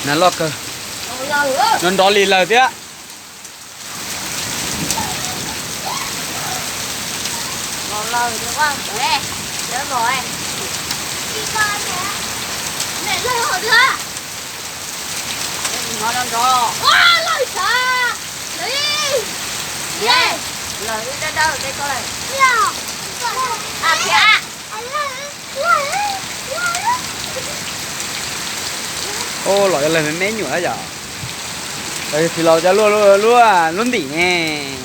Nas loj kawg, nrov nrov li lawg thiab. Ua los yog lawg me me nyuam yom. Tsis los cov lub, lub ntim ne.